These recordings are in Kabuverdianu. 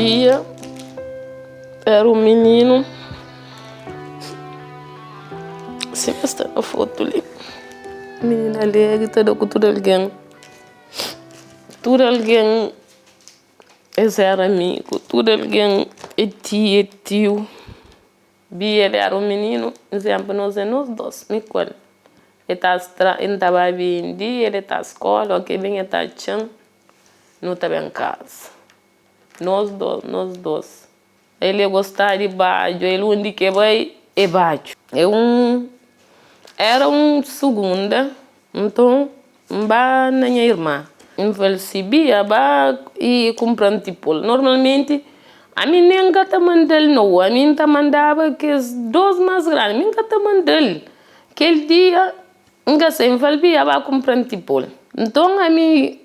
Bia era un mininu sima sta na fotu li. Mininu alegri ta da ku tudu algen. Tudu algen es era amigu, tudu algen é tia, é tiu. Bia el era un mininu, izénplu nos é nos dos, mi ku el. El ta stra, N ta ba bende, el ta skola, óki el ben el ta atxa-m, nu ta ben kaza. Nos dos, nos dos. El é gostá di badju, el undi ke bai é badju. É un, era un sugunda, nton N ba na nha irma, N fla-l si Bia ba i kunpra-m tipol. Normalmenti ami nen N ka ta manda-l nou, ami N ta mandaba kes dos más grandi, mi N ka ta manda-l. Kel dia N ka sai, N fla-l Bia ba kunpra-m tipol. Nton ami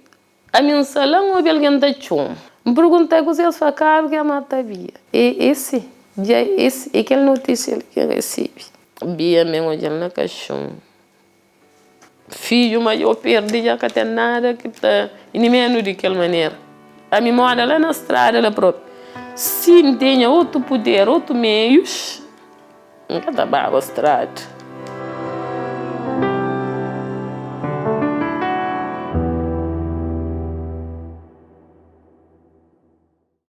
Ami N sta la, N obi algen ta txoma. N pergunta-l kuzê, es fla, Karu ki mata Bia. É ese dia, ese é kel notísia li ki N resebe. Bia mi N odja-l na kaxon. Fidju ma dja perde, dja ka ten nada ki ta inimenu di kel manera. Ami moda la na strada la propi. Si N tenha otu puder, otu meius, N ka ta baba strada.